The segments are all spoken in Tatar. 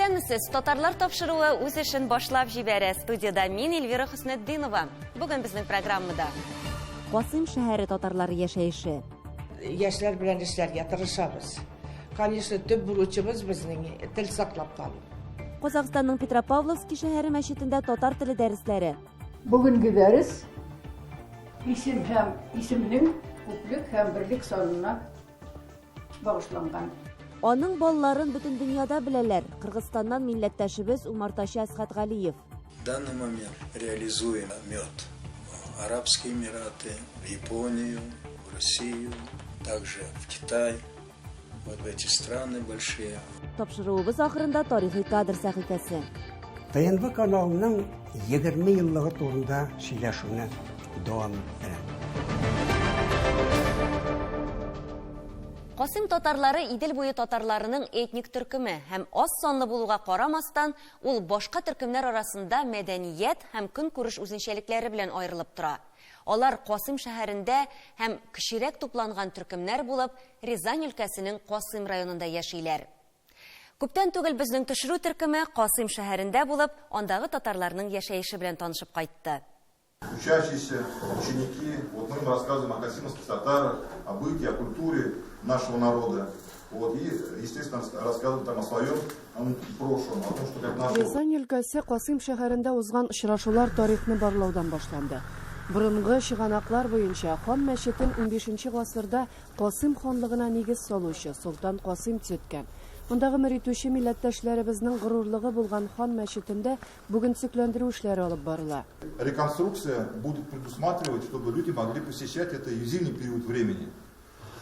Исәнмесез, татарлар тапшыруы үз эшен башлап җибәрә. Студиядә мин Эльвира Хөснетдинова. Бүген безнең программада. Касыйм шәһәре татарлары яшәеше. Яшьләр белән эшләргә тырышабыз. Конечно, төп бурычыбыз безнең тел саклап калу. Казахстанның Петропавловский шәһәре мәчетендә татар теле дәресләре. Бүгенге дәрес исем һәм исемнең күплек һәм берлек санына багышланган. Аның балларын бөтен дөньяда беләләр. Кыргызстаннан милләттәшебез умартачы Әсхәт Галиев. В данный момент реализуем мед в Арабские Эмираты, в Японию, в Россию, также в Китай, вот в эти страны большие. Тапшыруыбыз ахырында тарихи кадр сәхифәсе. ТНВ каналының 20 еллыгы турында сөйләшүне дәвам иттерә. Касыйм татарлары Идел буе татарларының этник төркеме һәм аз санлы булуга карамастан, ул башка төркемнәр арасында мәдәният һәм көнкүреш үзенчәлекләре белән аерылып тора. Алар Касыйм шәһәрендә һәм кечерәк тупланган төркемнәр булып, Рязань өлкәсенең Касыйм районында яшиләр. Күптән түгел безнең төшерү төркеме Касыйм шәһәрендә булып, андагы татарларның яшәеше белән танышып кайтты. Учащиеся, ученики, вот мы им рассказываем о касимовских татарах, о быте, о культуре нашего народа. Вот, и, естественно, рассказываем там о своем прошлом, о том, что как наш... Рязань өлкәсе Касыйм шәһәрендә узган очрашулар тарихны барлаудан башланды. Борынгы чыганаклар буенча хан мәчетен 15 гасырда Касыйм ханлыгына нигез салучы Солтан Касыйм төзеткән. Монда гомер итүче милләттәшләребезнең горурлыгы булган хан мәчетендә бүген төзекләндерү эшләре алып барыла. Реконструкция будет предусматривать, чтобы люди могли посещать это и в зимний период времени.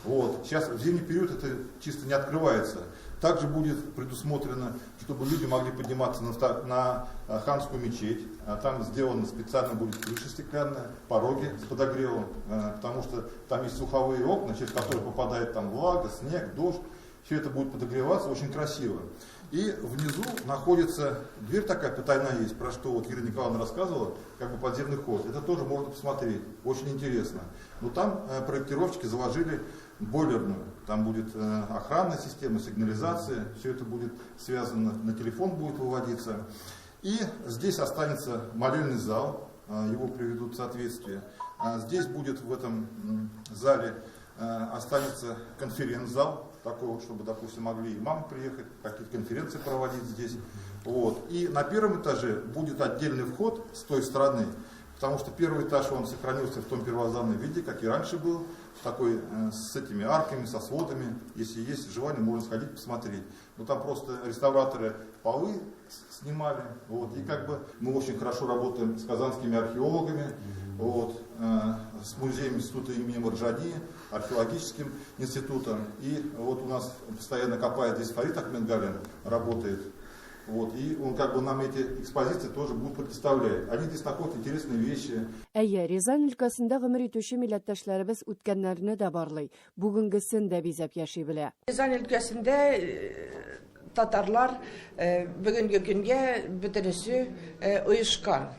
Вот. Сейчас в зимний период это чисто не открывается. Также будет предусмотрено, чтобы люди могли подниматься на ханскую мечеть. Там сделана специально будет крыша стеклянная, пороги с подогревом, потому что там есть суховые окна, через которые попадает там влага, снег, дождь. Все это будет подогреваться очень красиво. И внизу находится дверь такая потайная есть, про что вот Ирина Николаевна рассказывала, как бы подземный ход. Это тоже можно посмотреть, очень интересно. Но там проектировщики заложили бойлерную. Там будет охранная система, сигнализация, все это будет связано, на телефон будет выводиться. И здесь останется молельный зал, его приведут в соответствие. Здесь будет в этом зале останется конференц-зал, такой вот, чтобы, допустим, могли и мамы приехать, какие-то конференции проводить здесь. Вот. И на первом этаже будет отдельный вход с той стороны, потому что первый этаж он сохранился в том первозданном виде, как и раньше был, такой с этими арками, со сводами. Если есть желание, можно сходить посмотреть. Но там просто реставраторы полы снимали. Вот. И как бы мы очень хорошо работаем с казанскими археологами, вот, с музеем института имени Марджани, археологическим институтом. И вот у нас постоянно копает здесь Фарид Ахмедгалин, работает. Вот, и он как бы нам эти экспозиции тоже будет предоставлять. Они здесь находят интересные вещи. Әйе, Рязань өлкәсендә гомер итүче милләттәшләребез үткәннәрне дә барлый, бүгенгесен дә бизәп яши белә. Рязань өлкәсендә татарлар бүгенге көнгә бөтенесе оешкан.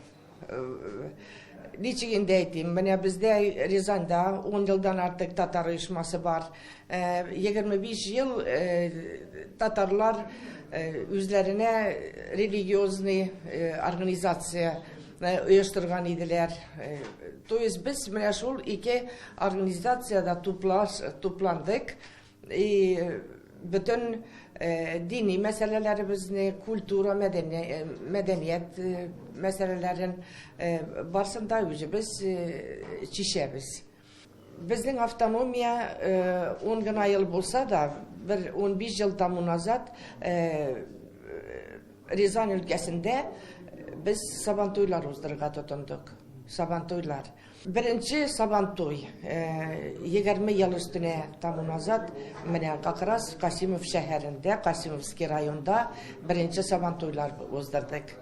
Ничек инде әйтим, менә бездә Рязаньда 10 елдан артык татар оешмасы бар. 25 ел татарлар үзләренә религиозный организация оештырган иделәр. То есть без менә шул ике организацияда тупландык. И бөтен дини мәсьәләләребезне, культура, мәдәният мәсьәләләрен барсын да үзебез чишәбез. Безнең автономия 10 гына ел булса да, бер 15 ел тому назад Рязань өлкәсендә без сабантуйлар уздырырга тотындык. Сабантуйлар. Беренче сабантуй 20 ел өстенә тому назад менә как раз Касимов шәһәрендә, Касимовский районда беренче сабантуйлар уздырдык.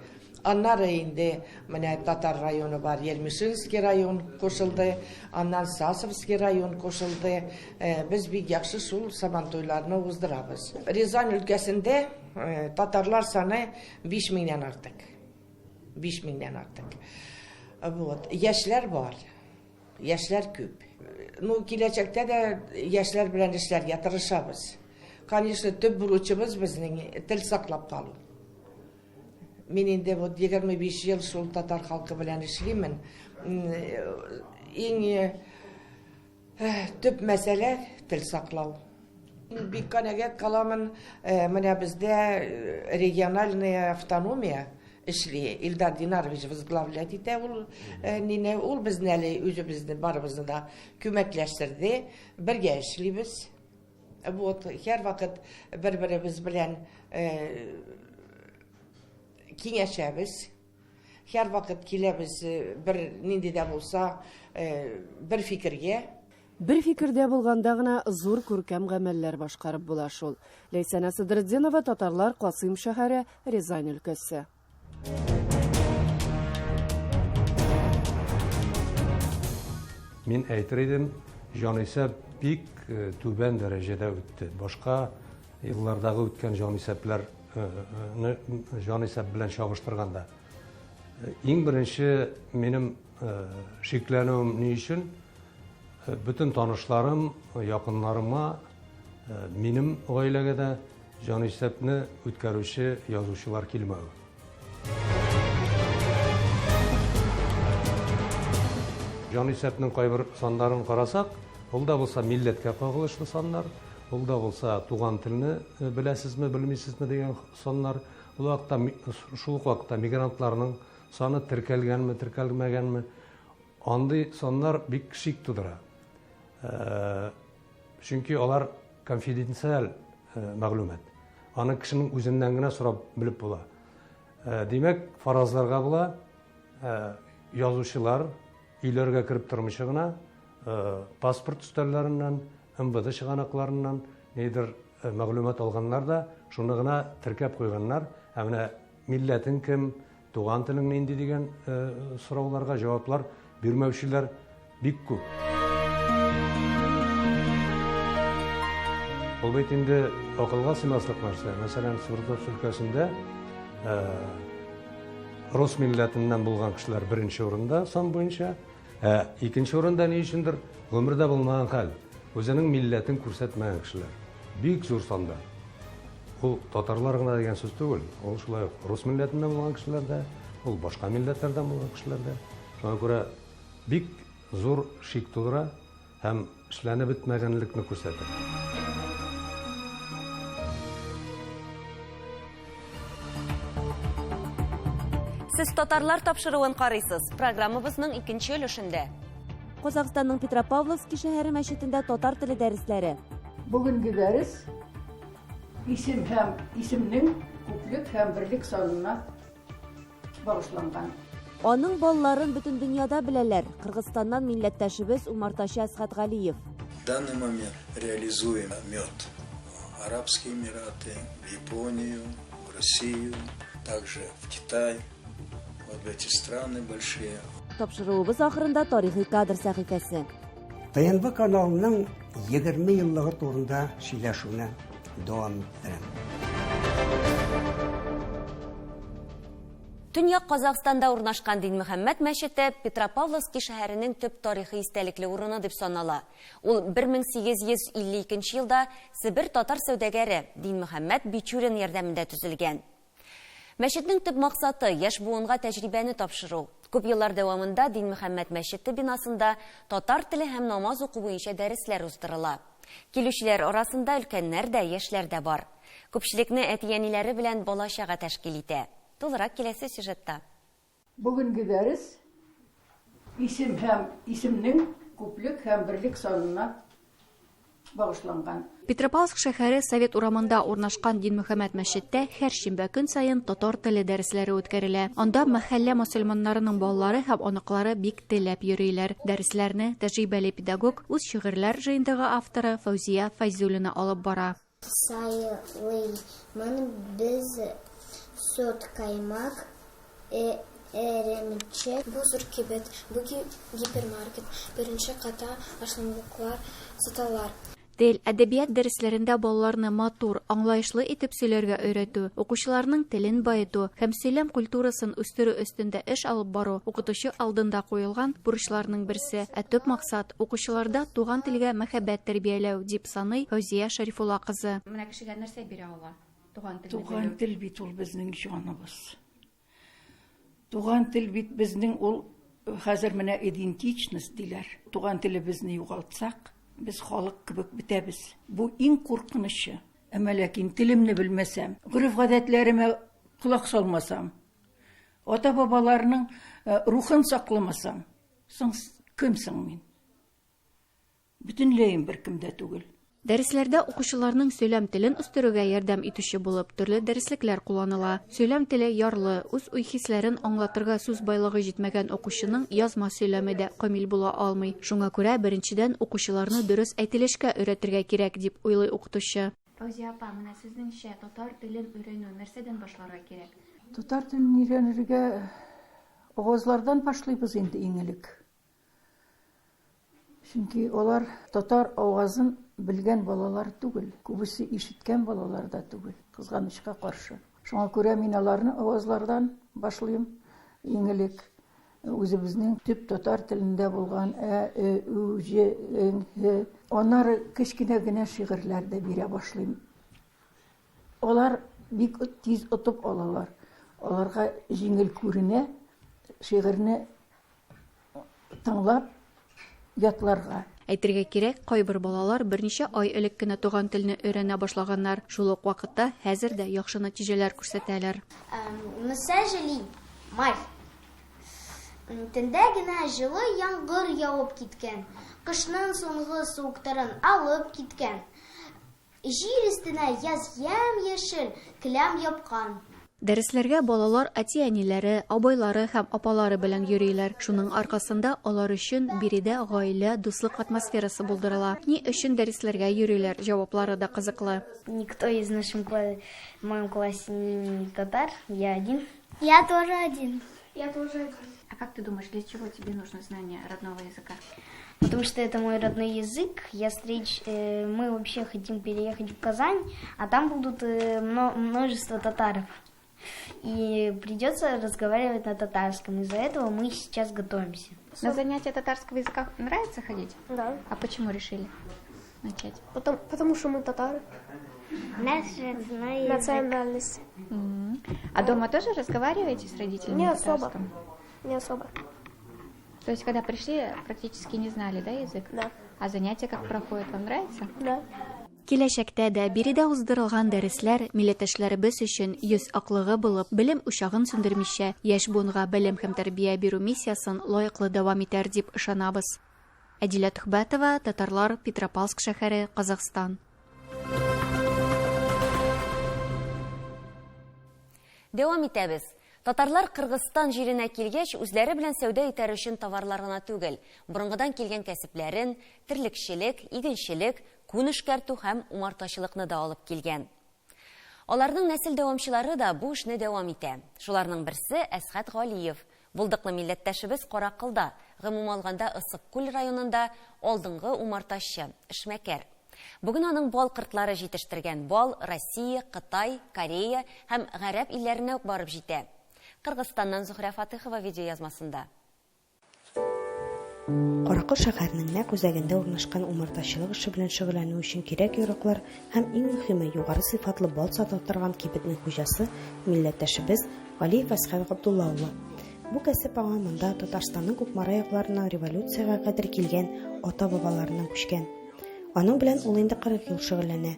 Аннары инде менә татар районы бар, Ермишинский район кушылды, аннан Сасовский район кушылды. Без бик яхшы шул сабантуйларны уздырабыз. Рязань өлкәсендә татарлар саны 5000-нән артык. 5000-нән артык. Вот. Яшьләр бар. Яшьләр күп. Ну, киләчәктә дә яшьләр белән эшләргә тырышабыз. Конечно, төп бурычыбыз безнең тел саклап калу. Мин инде вот 25 ел шул татар халкы белән эшлимен. Иң төп мәсьәлә тел саклау. Бик канәгать каламын. Менә бездә региональная автономия эшли. Илдар Динарович возглавлять итә ул нине. Ул безне әле үзебезне барыбызны да күмәкләштерде. Бергә эшлибез. Вот, һәрвакыт бер-беребез белән киңәшәбез. Һәрвакыт киләбез бер нинди дә булса бер фикергә. Бер фикердә булганда гына зур күркәм гамәлләр башкарып була шул. Ләйсәнә Садретдинова, Татарлар, Касыйм шәһәре, Рязань өлкәсе. Мин әйтер идем, җанисәп бик э, түбән дәрәҗәдә үтте. Башка еллардагы үткән җанисәпләрне җанисәп белән чагыштырганда. Э, иң беренче минем э, шикләнүем ни өчен? Бөтен танышларым, якыннарыма, минем гаиләгә дә җанисәпне үткәрүче язучылар килмәве. Җанисәпнең кайбер саннарын карасак, ул да булса милләткә кагылышлы саннар, ул да булса туган телне беләсезме, белмисезме дигән саннар, ул вакытта шул ук вакытта мигрантларның саны теркәлгәнме, теркәлмәгәнме, андый саннар бик шик тудыра. Чөнки алар конфиденциаль мәгълүмат. Аны кешенең үзеннән генә сорап белеп була. Димәк, фаразларга була, язучылар өйләргә кереп тормыйча гына паспорт өстәлләреннән, МВД чыганакларыннан нидер мәгълүмат алганнар да, шуны гына теркәп куйганнар. Ә менә милләтең кем, туган телең нинди дигән сорауларга җаваплар бирмәүчеләр бик күп. Ул бит инде акылга сыймаслык нәрсә. Мәсәлән, Свердловск өлкәсендә рус милләтеннән булган кешеләр беренче урында сан буенча, ә икенче урында ни өчендер гомердә булмаган хәл, үзенең милләтен күрсәтмәгән кешеләр. Бик зур санда. Ул татарлар гына дигән сүз түгел, ул шулай ук рус милләтеннән булган кешеләр дә, ул башка милләтләрдән булган кешеләр дә. Шуңа күрә бик зур шик тудыра һәм эшләнеп бетмәгәнлекне күрсәтә. Сез татарлар тапшыруын карыйсыз. Программабызның икенче өлешендә. Казахстанның Петропавловский шәһәре мәчетендә татар теле дәресләре. Бүгенге дәрес исем һәм исемнең күплек һәм берлек санына багышланган. Аның балларын бөтен дөньяда беләләр. Кыргызстаннан милләттәшебез умартачы Әсхәт Галиев. В данный момент реализуем мед в Арабские Эмираты, в Японию, в Россию, также в Китай, вот в эти страны большие. Тапшыруыбыз ахырында тарихи кадр сәхифәсе. ТНВ каналының 20 еллыгы турында сөйләшүне дәвам иттерәм. Төньяк Казахстанда урнашкан Динмөхәммәт мәчете Петропавловский шәһәренең төп тарихи истәлекле урыны дип санала. Ул 1852 елда Себер татар сәүдәгәре Динмөхәммәт Бичурин ярдәмендә төзелгән. Мәчетнең төп максаты яшь буынга тәҗрибәне тапшыру. Күп еллар дәвамында Динмөхәммәт мәчете бинасында татар теле һәм намаз уку буенча дәресләр уздырыла. Килүчеләр арасында өлкәннәр дә, яшьләр дә бар. Күпчелекне әти-әниләре белән бала-чага тәшкил итә. Тулырак киләсе сюжетта. Бүгенге дәрес исем һәм исемнең күплек һәм берлек санына багышланган. Петропавловск шәһәре Совет урамында урнашкан Динмөхәммәт мәчеттә һәр шимбә көн саен татар теле дәресләре үткәрелә. Анда мәхәллә мөселманнарының балалары һәм оныклары бик теләп йөриләр. Дәресләрне тәҗрибәле педагог, үз шигырьләр җыентыгы авторы Фәүзия Фәйзуллина алып бара. Сайлыймын без сөт, каймак, эремчек. Бу зур кибет, бу гипермаркет, беренче катта ашамлыклар саталар. Тел, әдәбият дәресләрендә балаларны матур, аңлаешлы итеп сөйләргә өйрәтү, укучыларның телен баету һәм сөйләм культурасын үстерү өстендә эш алып бару укытучы алдында куелган бурычларның берсе. Ә төп максат укучыларда туган телгә мәхәббәт тәрбияләү, дип саный Фәүзия Шәрифулла кызы. Менә кешегә нәрсә бирә ала? Туган телне Туган белү. тел бит ул безнең җаныбыз. Туган тел бит безнең ул хәзер менә идентичность диләр. Туган телебезне югалтсак, без халык кебек бетәбез. Бу иң куркынычы. Әмма ләкин телемне белмәсәм, гореф-гадәтләремә колак салмасам, ата-бабаларның э, рухын сакламасам, соң кем соң мин? Бөтенләем беркем дә түгел. Дәресләрдә укучыларның сөйләм телен үстерүгә ярдәм итүче булып, төрле дәреслекләр кулланыла. Сөйләм теле ярлы, үз уй-хисләрен аңлатырга сүз байлыгы җитмәгән укучының язма сөйләме дә камил була алмый. Шуңа күрә, беренчедән, укучыларны дөрес әйтелешкә өйрәтергә кирәк, дип уйлый укытучы. Фәүзия апа, менә сезнеңчә, татар телен өйрәнү нәрсәдән башларга кирәк? Татар телен өйрәнергә авазлардан башлыйбыз инде иң элек. Чөнки алар татар авазын белгән балалар түгел, күбесе ишеткән балалар да түгел, кызганычка каршы. Шуңа күрә мин аларны авазлардан башлыйм. Иң элек үзебезнең төп татар телендә булган ә, э, ү, җ, ң, һ. Аннары кечкенә генә шигырьләр дә бирә башлыйм. Алар бик тиз отып алалар. Аларга җиңел күренә шигырьне тыңлап ятларга. Әйтергә кирәк, кайбер балалар берничә ай элек кенә туган телне өйрәнә башлаганнар. Шул ук вакытта хәзер дә яхшы нәтиҗәләр күрсәтәләр. Мы сожили май. Төндә генә җылы яңгыр явып киткән. Кышның соңгы суыктарын алып киткән. Җир өстенә яз ямь-яшел келәм япкан. Дәресләргә балалар әти-әниләре, абыйлары һәм апалары белән йөриләр. Шуның аркасында алар өчен биредә гаилә, дуслык атмосферасы булдырыла. Ни өчен дәресләргә йөриләр, җаваплары да кызыклы. Никто из нашем в моем классе не татар, я один. Я тоже один. Я тоже один. А как ты думаешь, для чего тебе нужно знание родного языка? Потому что это мой родной язык. Я встреч, э, мы вообще хотим переехать в Казань, а там будут э, множество татаров. И придется разговаривать на татарском. Из-за этого мы сейчас готовимся. На занятия татарского языка нравится ходить? Да. А почему решили начать? Потом, потому что мы татары. Наш родной Национальность. А дома тоже разговариваете с родителями Не на особо. татарском? Не особо. То есть, когда пришли, практически не знали, да, язык? Да. А занятия как проходят, вам нравится? Да. Киләчәктә дә биредә уздырылган дәресләр милләттәшләребез өчен йөз аклыгы булып, белем учагын сүндермичә, яшь буынга белем һәм тәрбия бирү миссиясын лаеклы дәвам итәр дип ышанабыз. Әдилә Төхбәтова, Татарлар, Петропавловск шәһәре, Казахстан. Дәвам итәбез. Татарлар Кыргызстан җиренә килгәч, үзләре белән сәүдә итәр өчен товарлар гына түгел, борынгыдан килгән кәсепләрен, терлекчелек, игенчелек, күн эшкәртү һәм умартачылыкны да алып килгән. Аларның нәсел дәвамчылары да бу эшне дәвам итә. Шуларның берсе Әсхәт Галиев. Булдыклы милләттәшебез Каракылда, гомум алганда Ысык-Күл районында алдынгы умартачы, эшмәкәр. Бүген аның бал кортлары җитештергән бал Россия, Кытай, Корея һәм гарәп илләренә үк барып җитә. Кыргызстаннан Зөһрә Фатыхова видеоязмасында. Каракол шәһәренең нәкъ үзәгендә урнашкан умартачылык эше белән шөгыльләнү өчен кирәк-яраклар һәм иң мөһиме, югары сыйфатлы бал сата торган кибетнең хуҗасы, милләттәшебез Галиев Әсхәт Габдулла улы. Бу кәсеп аңа монда Татарстанның Кукмара якларыннан революциягә кадәр килгән ата-бабаларыннан күчкән. Аның белән ул инде 40 ел шөгыльләнә.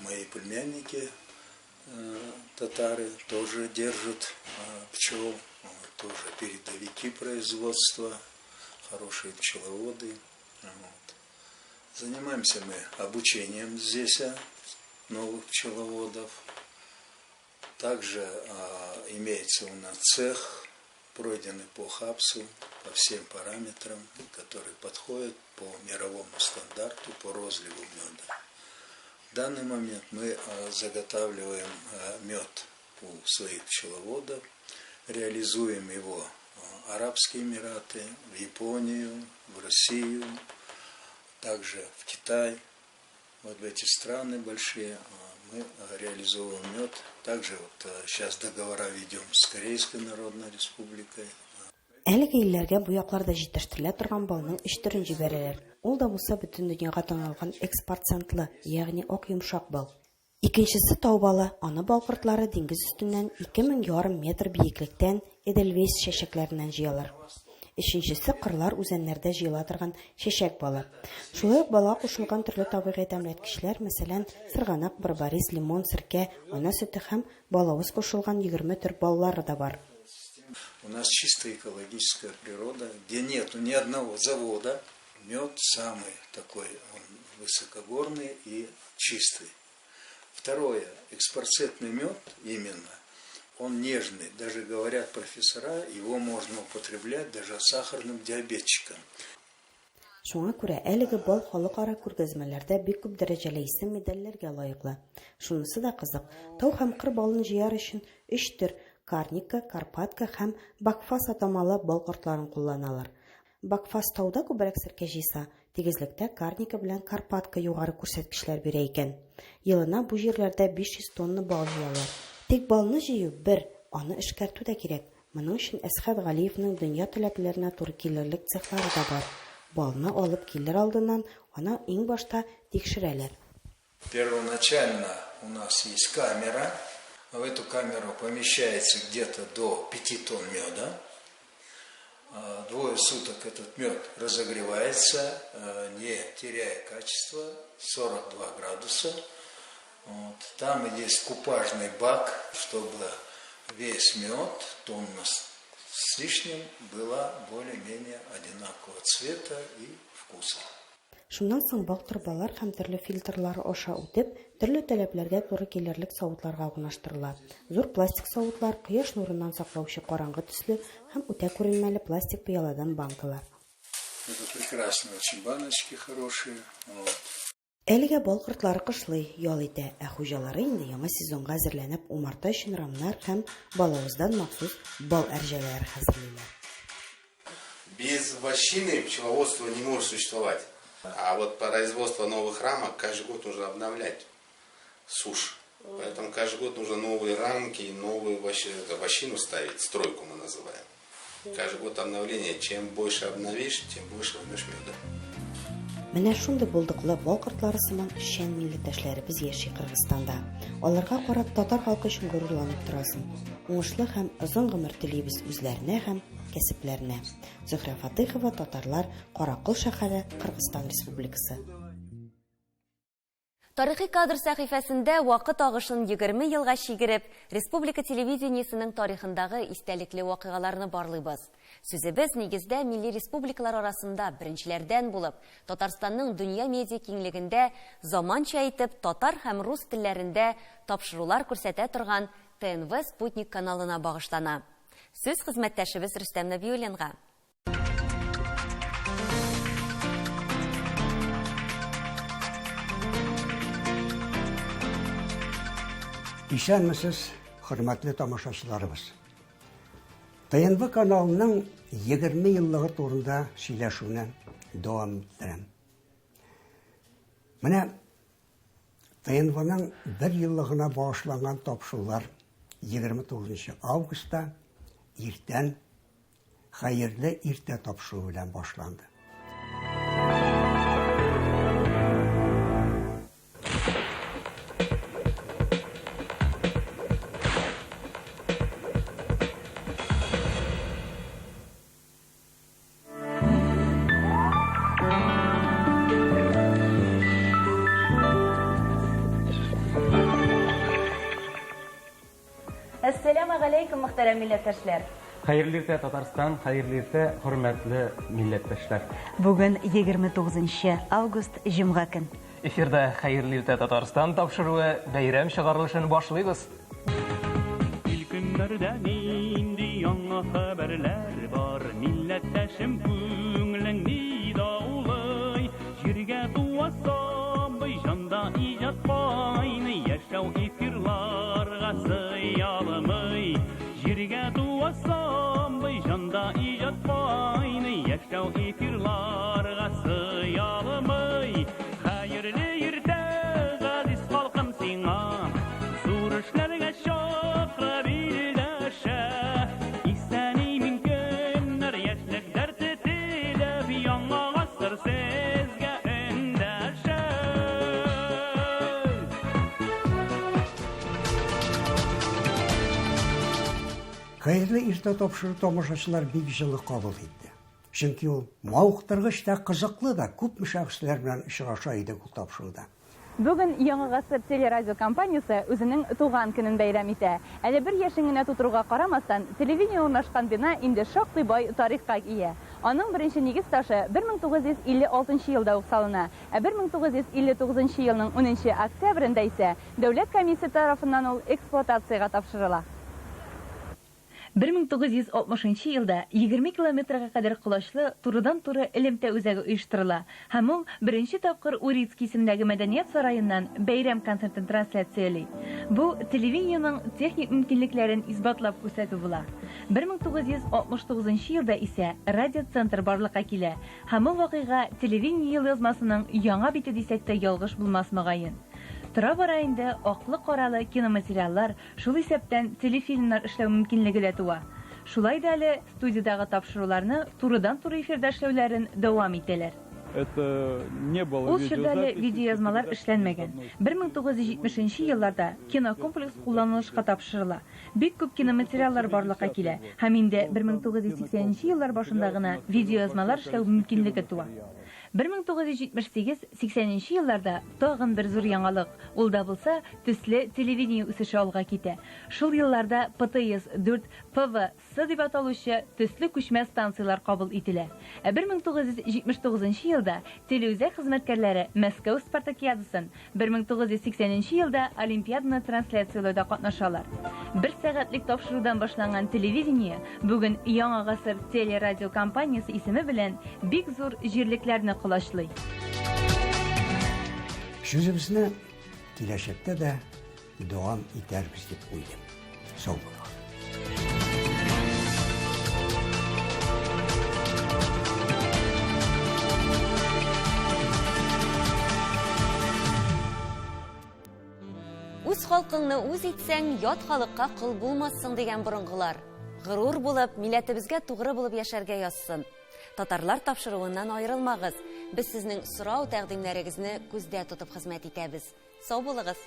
Мои племянники э, татары тоже держат э, пчел, тоже передовики производства, хорошие пчеловоды. Вот. Занимаемся мы обучением здесь э, новых пчеловодов. Также имеется у нас цех, пройденный по ХАПСу, по всем параметрам, которые подходят по мировому стандарту по розливу меда. В данный момент мы заготавливаем мед у своих пчеловодов, реализуем его в Арабские Эмираты, в Японию, в Россию, также в Китай. Вот в эти страны большие мы реализовываем мед. Также вот сейчас договора ведем с Корейской Народной Республикой. Әлеге илләргә бу якларда җитештерелә торган балның өч төрен җибәрәләр. Ул да булса бөтен дөньяга танылган экспорцентлы, ягъни ак йомшак бал. Икенчесе тау балы, аны бал кортлары диңгез өстеннән 2 мең ярым метр биеклектән эдельвейс чәчәкләреннән җыялар. Өченчесе кырлар, үзәннәрдә җыела торган чәчәк балы. Шулай ук балга кушылган төрле табигый тәмләткечләр, мәсәлән, сырганак, барбарис, лимон, серкә, ана сөте һәм балавыз кушылган 20 төр баллары да бар. У нас чисто экологическая природа, где нету ни одного завода. Мед самый такой, он высокогорный и чистый. Второе, экспарцетный мед именно, он нежный. Даже говорят профессора, его можно употреблять даже сахарным диабетчикам. Шуңа күрә әлеге бал халыкара күргәзмәләрдә бик күп дәрәҗәле исем-медальләргә лаеклы. Шунысы да кызык, тау һәм кыр балын җыяр өчен өч төр карника, карпатка һәм бакфас атамалы бал кортларын кулланалар. Бакфас тауда күбрәк серкә җыйса, тигезлектә карника белән карпатка югары күрсәткечләр бирә икән. Елына бу җирләрдә 500 тонна бал җыялар. Тик балны җыю бер, аны эшкәртү дә кирәк. Моның өчен Әсхәт Галиевның дөнья таләпләренә туры килерлек цехлары да бар. Балны алып килер алдыннан аны иң башта тикшерәләр. Первоначально у нас есть камера. В эту камеру помещается где-то до 5 тонн меда. Двое суток этот мед разогревается, не теряя качества, 42 градуса. Вот. Там есть купажный бак, чтобы весь мед, тонна с лишним, была более-менее одинакового цвета и вкуса. Шуннан соң бал торбалар һәм төрле фильтрлар аша үтеп, төрле таләпләргә туры килерлек савытларга урнаштырыла. Зур пластик савытлар, кояш нурыннан саклаучы караңгы төсле һәм үтә күренмәле пластик пыяладан банкалар. Это прекрасные очень баночки, хорошие. Вот. Әлегә бал кортлары кышлый, ял итә, ә хуҗалары инде яңа сезонга әзерләнеп, умарта өчен рамнар һәм балавыздан махсус бал әрҗәләре хәзерлиләр. Без вощины пчеловодство не может существовать. А вот производство новых рамок каждый год нужно обновлять сушь. Поэтому каждый год нужно новые рамки, новую вощину ставить, стройку мы называем. Каждый год обновление. Чем больше обновишь, тем больше возьмешь меда. Менә шундый булдыклы бал кортлары сыман эшчән милләттәшләребез яши Кыргызстанда. Аларга карап татар халкы өчен горурланып торасың. Уңышлы һәм озын гомер телибез үзләренә һәм кәсепләренә. Зөһрә Фатыйхова, Татарлар, Каракол шәһәре, Кыргызстан Республикасы. Тарихи кадр сәхифәсендә вакыт агышын 20 елга чигереп, республика телевидениесенең тарихындагы истәлекле вакыйгаларны барлыйбыз. Сүзебез нигездә милли республикалар арасында беренчеләрдән булып, Татарстанның дөнья медиа киңлегендә заманча итеп татар һәм рус телләрендә тапшырулар күрсәтә торган ТНВ Спутник каналына багышлана. Сүз хезмәттәшебез Рөстәм Нәбиуллинга. Исәнмесез, хөрмәтле тамашачыларыбыз. ТНВ каналының 20 еллыгы турында сөйләшүне дәвам иттерәм. Менә ТНВның бер еллыгына багышланган тапшырулар 29 августта иртән Хәерле иртә тапшыруы белән башланды. Әссәламегаләйкүм, мөхтәрәм милләттәшләр! Хәерле иртә, Татарстан, хәерле иртә, хөрмәтле милләттәшләр! Бүген 29 август, җомга көн. Эфирда Хәерле иртә, Татарстан тапшыруы, бәйрәм чыгарылышын башлыйбыз. Ил-көннәрдә нинди яңа хәбәрләр бар, милләттәшем, күңелең ни даулый? Җиргә туа сабый, җанда иҗат кайный, яшәү эфирларга сыя алмый. Җиргә туа сабый, җанда иҗат кайный, яшәү эфирларга сыя алмый. Хәерле иртә, газиз халкым, сиңа, зур эшләргә чакырып илдәшә. Исән-имин көннәр, яшьлек дәрте теләп, яңа гасыр сезгә эндәшә. Хәерле иртә тапшыру тамашачылар бик җылы кабул итте. Чөнки ул мавыктыргыч та, кызыклы да, күпме шәхесләр белән очраша идек ул тапшыруда. Бүген Яңа гасыр телерадиокомпаниясе үзенең туган көнен бәйрәм итә. Әле бер яшен генә тутыруга карамастан, телевидение урнашкан бина инде шактый бай тарихка ия. Аның беренче нигез ташы 1956 елда ук салына, ә 1959 елның унынчы октябрендә исә дәүләт комиссия тарафыннан ул эксплуатациягә тапшырыла. 1960 нчы елда 20 километрга кадәр колачлы турыдан-туры элемтә үзәге оештырыла һәм ул беренче тапкыр Урицкий исемендәге мәдәният сараеннан бәйрәм концертын трансляцияли. Бу телевидениенең техник мөмкинлекләрен исбатлап күрсәтү була. 1969 нчы елда исә радиоцентр барлыкка килә һәм ул вакыйга телевидение елъязмасының яңа бите дисәк тә ялгыш булмас мөгаен. Тора-бара инде аклы-каралы киноматериаллар, Шул исәптән телефильмнар эшләү мөмкинлеге дә туа. Шулай да әле студиядагы тапшыруларны турыдан-туры эфирда эшләүләрен дәвам итәләр. Это не было Ул чорда әле видеозаписи, видеоязмалар эшләнмәгән. 1970 нче елларда кинокомплекс кулланылышка тапшырыла. Бик күп киноматериаллар барлыкка килә һәм инде 1980 нче еллар башында гына видеоязмалар эшләү мөмкинлеге туа. 1978, 80 нче елларда тагын бер зур яңалык, ул да булса, төсле телевидение үсеше алга китә. Шул елларда ПТС 4, ПВС дип аталучы төсле күчмә станцияләр кабул ителә. Ә 1979 нчы елда телеүзәк хезмәткәрләре Мәскәү спартакиадасын, 1980 нче елда Олимпиаданы трансляцияләүдә катнашалар. Бер сәгатьлек тапшырудан башланган телевидение бүген Яңа гасыр телерадиокомпаниясе исеме белән бик зур җирлекләрне колачлый. Сүзебезне киләчәктә дә дәвам итәрбез дип уйлыйм. Сау булыгыз. Үз халкыңны үз итсәң, ят халыкка кол булмассың дигән борынгылар. Горур булып, милләтебезгә тугры булып яшәргә язсын. Татарлар тапшыруыннан аерылмагыз. Без сезнең сорау-тәкъдимнәрегезне күздә тотып хезмәт итәбез. Сау булыгыз!